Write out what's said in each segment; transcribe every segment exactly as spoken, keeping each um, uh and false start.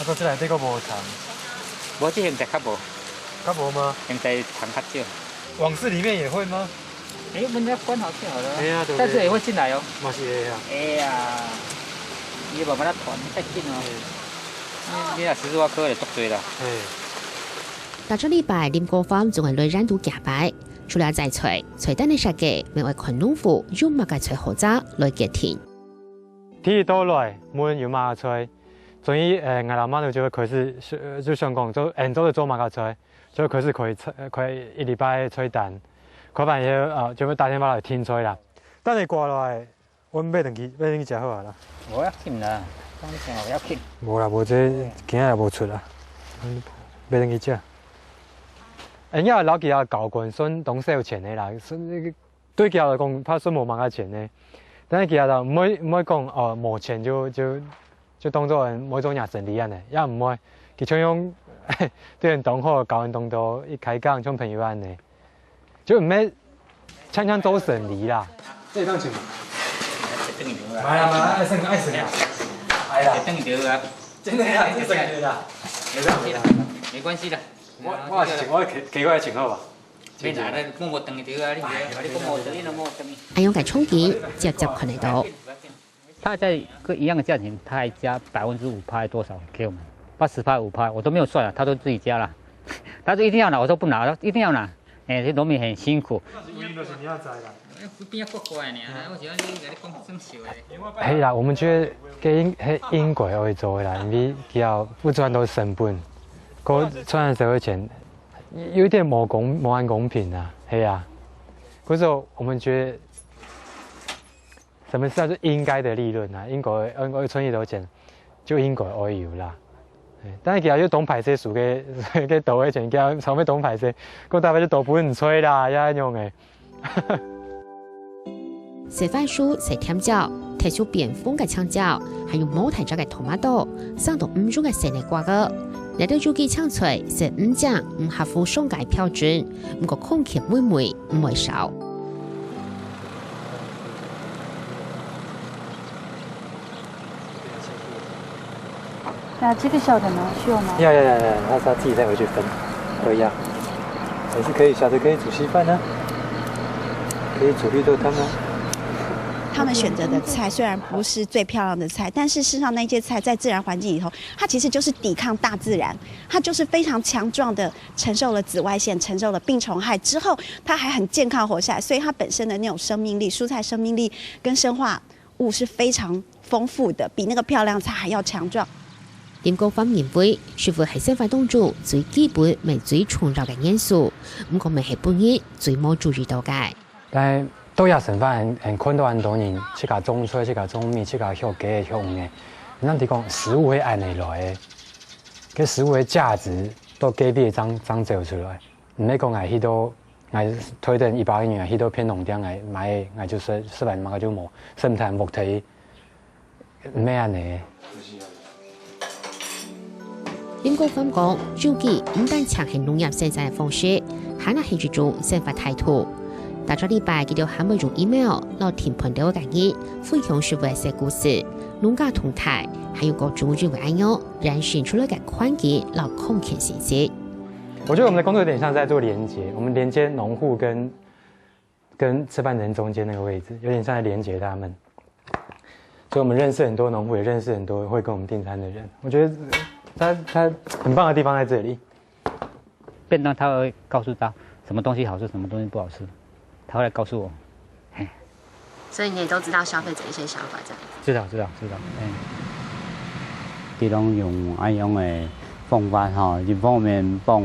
个，這內底个無蟲，無，這現在較無，較無嗎？現在蟲較少。網室裡面也會嗎？哎，門要關好就好了啊。哎呀，對不對？但是也會進來哦。嘛是會啊。哎呀，你無辦法傳，太緊哦。你，你若時時刻刻就足多啦。嘿。逐隻禮拜，林國芳總會來園肚行擺，除了摘菜，菜單个設計，乜會看農戶有麼个菜好摘來決定。第一道來問有麼个菜，所以，呃，𠊎老媽就會開始，呃，就想講，做，嗯，做得做麼个菜，就開始開菜，開一禮拜个菜單，開完以後，呃，就會打電話來訂菜啦。等下過來， 阮買轉去，買轉去食好啊啦。無要緊啦，當然無要緊。無啦，無這今仔也無出啦，買轉去食。哎，你也摎佢啊交關，算當少錢个啦，算，對佢來講，怕算無麼个錢呢。但是佢啊，毋會，毋會講，哦，無錢就，就，就當做無做若生理恁呢，也毋會。佢像用對人當好，交人當多，一開講像朋友恁呢。 就毋係常常做生理啦。這當錢嗎？買啦，買啦，愛省，愛省啊。哎呀，等一下啊。真的啊，這省的啦。沒關係的，沒關係的。我，我也是請，我給，給我也請好吧。沒啦，那默默等一下啊，你，你默默等，你默默等。恁樣个場景，接接看得到。 他在一樣的價錢，他還加百分之五趴多少給我們？八十趴、五趴，我都沒有算啊，他都自己加了。他說一定要拿，我說不拿，他說一定要拿。哎，這農民很辛苦。係啦，我們覺得該應，該應該愛做个啦，因為佢愛付出很多成本，過賺很少个錢，有一點無公，無恁公平啊，係啊。可是我們覺得 什麼事啊，就應該的利潤啊，應該，應該賺幾多錢，就應該愛有啦。哎，但是佢又當歹勢，輸个，个多个錢，佢後尾當歹勢，講大家就都分人吹啦，也恁樣个。洗番薯、洗甜椒、特殊變紅个青椒，還有無大隻个tomato，生到毋用个洗泥瓜个。這兜有機青菜，洗毋淨，毋合乎上界標準，毋過康健美味，毋會少。 那這個小的呢，需要嗎？要要要要，他他自己再回去分，可以啊，還是可以，小的可以煮稀飯啊，可以煮綠豆湯啊。他們選擇的菜雖然不是最漂亮的菜，但是事實上那些菜在自然環境裡頭，它其實就是抵抗大自然，它就是非常強壯的，承受了紫外線，承受了病虫害之後，它還很健康活下來，所以它本身的那種生命力，蔬菜生命力跟生化 物是非常豐富的，比那個漂亮菜還要強壯。林國芳認為，食物係生活當中最基本、乜最重要个元素，毋過乜係本人最無注意到个。但係到這生活很，很看到很多人自家種菜、自家種米、自家畜雞、畜魚，你知講食物係恁樣來个，該食物个價值到該位正，正走出來。 毋係講𠊎去到，𠊎退等一百個銀，𠊎去到便當店，𠊎買，𠊎就食，食完麼个就無，順便屋忒，毋係恁樣。林國芳講，有機毋單淨係農業生產个方式，還係一種生活態度。逐隻禮拜，佢兜還會用email摎訂飯兜个人分享食物个小故事、農家動態，還有各種因為恁樣 延伸出來个環境摎康健信息。我覺得我們的工作有點像是在做連結，我們連接農戶跟，跟吃飯的人中間那個位置，有點像在連接他們。所以我們認識很多農戶，也認識很多會跟我們訂餐的人。我覺得他，他很棒的地方在這裡。 便當他會告訴他什麼東西好吃，什麼東西不好吃，他會來告訴我。嘿。所以你也都知道消費者一些想法這樣子。知道，知道，知道，嗯。佢攏用恁樣个方法吼，一方面幫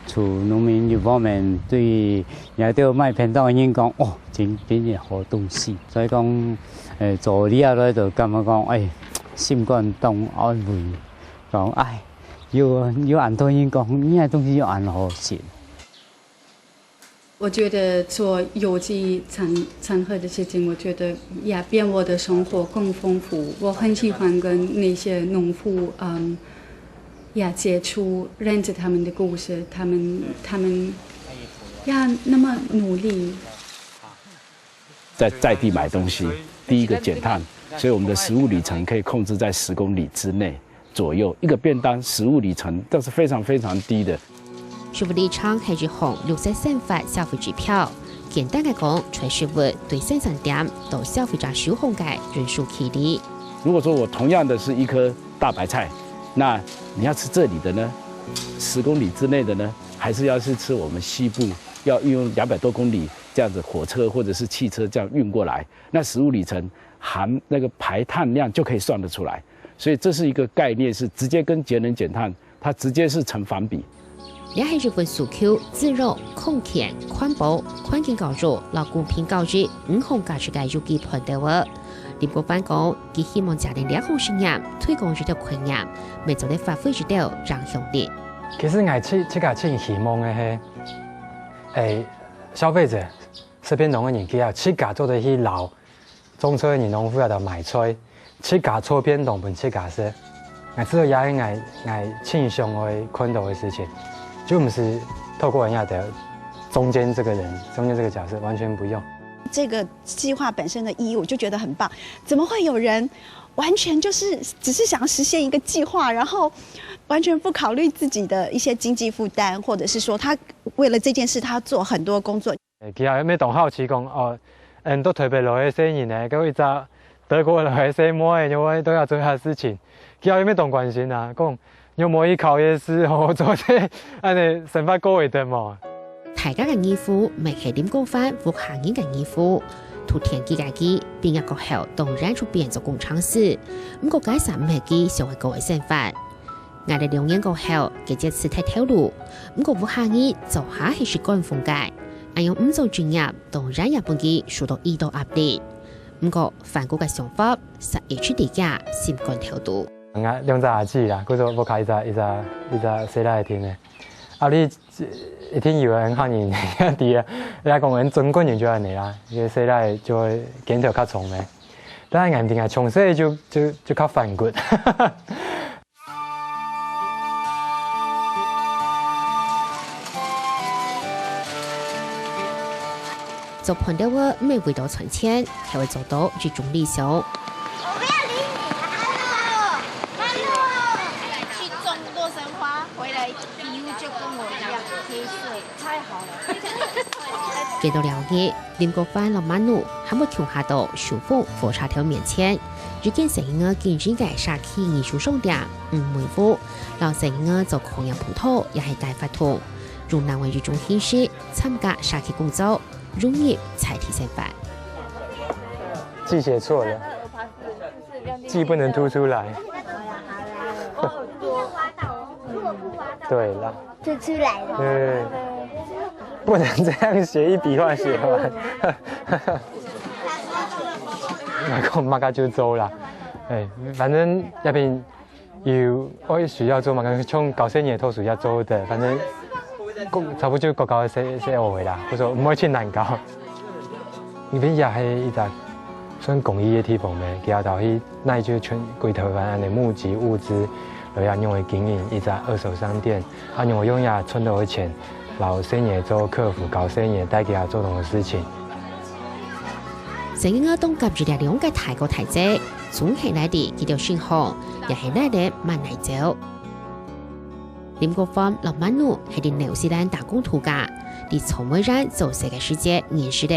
助農民，一方面對這兜賣便當个人講，哦，真，真个好東西。所以講，誒，做了來就感覺講，誒，心肝當安慰。 講，哎，有，有恁多人講，你个東西有恁好食。我覺得做有機餐，餐盒的事情，我覺得也變我的生活更豐富。我很喜歡跟那些農夫，嗯，也接觸，認識他們的故事，他們，他們也那麼努力。 在，在地買東西，第一個減碳，所以我們的食物里程可以控制在十公里之內。左右，一个便当食物里程，这是非常非常低的。食物里程係一項綠色生活消費指標。簡單來講，就係食物對生產點到消費者手項个運輸距離。如果說我同樣的是一顆大白菜，那你要吃這裡的呢，十公里之內的呢，還是要去吃我們西部，要用兩百多公里這樣子火車或者是汽車這樣運過來？那食物里程含那個排碳量就可以算得出來。所以這是一個概念，是直接跟節能減碳，它直接是成反比。這係一份訴求、資源、空間、環保、環境教育摎公平交易五項價值个有機伴兜仔。林國藩講，佢希望借等這項實驗推廣一兜概念，乜做得發揮一兜影響力。其實𠊎自自家盡希望个係，誒，消費者、食便當个人，佢也自家做得去摎 種菜个人農夫啊，就買菜，自家做便當分自家食。𠊎知道也係𠊎𠊎盡想愛看到个事情，就毋係透過人家的中間這個人，中間這個角色，完全不用。這個計劃本身的意義，我就覺得很棒。怎麼會有人完全就是只是想要實現一個計劃，然後完全不考慮自己的一些經濟負擔，或者是說他為了這件事他做很多工作。佢也有乜當好奇講，哦，嗯，到台北來个細人呢，跟一隻德國來个細妹，因為都要做下事情，佢也有乜當關心啊，講有無依靠个事，好好做事，恁呢生活過會得無？大家个義務，乜係林國藩屋下人个義務。讀電機个佢，畢業過後當然就變做工程師，毋過該儕毋係佢想愛過个生活。 𠊎兜兩年過後，佢就辭忒頭路，毋過屋下人做下係食乾風个，恁樣毋做職業，當然也分佢受到異多壓力。毋過，反骨个想法，煞一直在佢心肝頭肚。𠊎兩隻阿姊啦，故所屋下一隻一隻一隻細倈仔定个。啊，你一定有人喊你知啊，人家講人中國人就恁呢啦，一個細倈仔就會肩頭較重个。但係𠊎定啊，從細就就就較反骨。 做伴兜仔毋係為著賺錢，係愛做到一種理想。我不要理你，慢路，慢路。去种洛神花，回來皮膚就跟我一樣黑色，太好了。見到了日，林國藩摎曼努還會共下到壽豐火車頭面前，一間細人仔經營个社區藝術商店，毋梅屋，摎細人仔做考驗葡萄也係帶活動，用另外一種形式 參加社區工作，融入在地生活。字寫錯了，字不能凸出來。對啦，凸出來了。對，不能這樣寫，一筆畫寫完。那個馬卡就走啦，哎，反正那邊 有愛需要做嘛，像教細人仔讀書也做得，反正國差不多就國家个細細學位啦，故所毋會盡難教。這邊也係一隻算公益个地方咩，佢兜去哪就全歸台灣恁呢募集物資，然後也用來經營一隻二手商店，啊，用用也賺到个錢，摎細人仔做客服，教細人仔帶佢兜做同个事情。細人仔當合意這兩個大哥大姐， 總係來自佢兜身項，也係來得慢來走。林國藩摎曼努係在紐西蘭打工度假，在草莓園做事个時節認識个，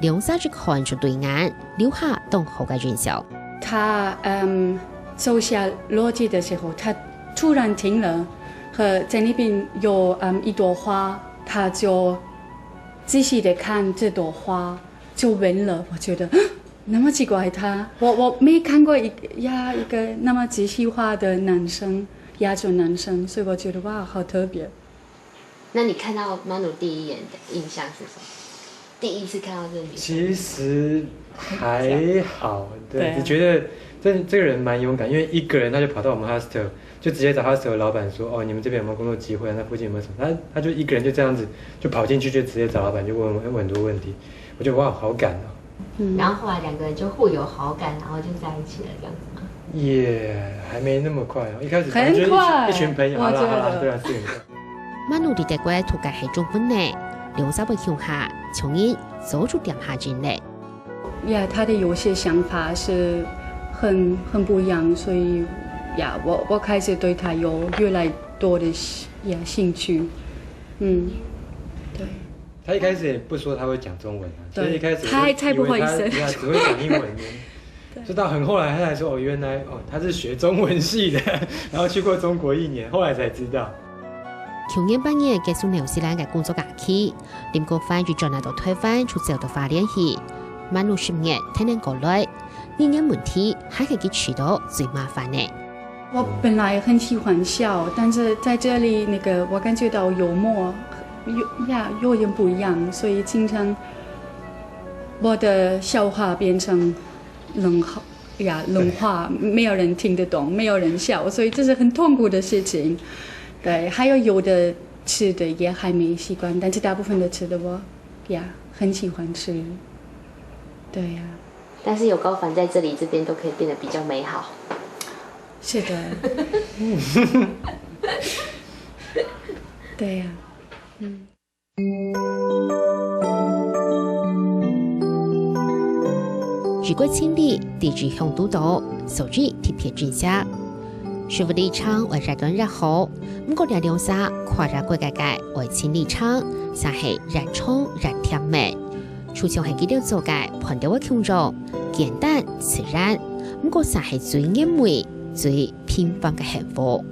兩儕一看就對眼，留下當好个印象。他嗯走下樓梯的時候，他突然停了，和在那邊有嗯一朵花，他就仔細的看這朵花，就問了，我覺得。那麼奇怪，他我我沒看過一呀一個那麼仔細畫的男生，亞洲男生，所以我覺得哇，好特別。那你看到 Manu 第一眼的印象是什麼？第一次看到這個女生，其實還好，對，只覺得這這個人蠻勇敢，因為一個人他就跑到我們 hostel，就直接找 hostel 的老闆說，哦，你們這邊有沒有工作機會啊？那附近有沒有什麼？他他就一個人就這樣子就跑進去，就直接找老闆，就問問很多問題，我覺得哇，好敢哦。然後後來兩個人就互有好感，然後就在一起了，這樣子嗎？也還沒那麼快哦，一開始反正就是一群一群朋友，好啦好啦，對啊，四個人。馬努佇德國讀个係中文系，兩儕會共下，從因早就恬下心了。 Yeah，他的有些想法是很很不一樣，所以呀，我我开始对他有越来越多的呀兴趣。嗯，对。他一开始也不说他会讲中文啊，所对以一开始他还太不会以为他生呀只会讲英文呢。就到很后来，他才说哦，原来哦他是学中文系的，然后去过中国一年，后来才知道。去年八月结束紐西蘭个工作假期，林國凡就轉來到台灣，就走到花蓮去。滿六十日，天天過來，語言問題還係佢試到最麻煩个。我本来很喜欢笑，但是在这里那个我感觉到幽默，有呀有点不一样，所以经常我的笑话变成冷话呀冷话，没有人听得懂，没有人笑，所以这是很痛苦的事情。对，还有有的吃的也还没习惯，但是大部分的吃的我呀很喜欢吃。对呀，但是有高凡在这里，这边都可以变得比较美好。是的，对呀。如果清理地址向堵到，所以特別珍惜。食物里程會越短越好，毋過這兩儕跨越國界个愛情里程，實係越長越甜蜜。就像係佢兜做个伴奏个共樣，簡單自然，毋過實係最完美、最平凡个幸福。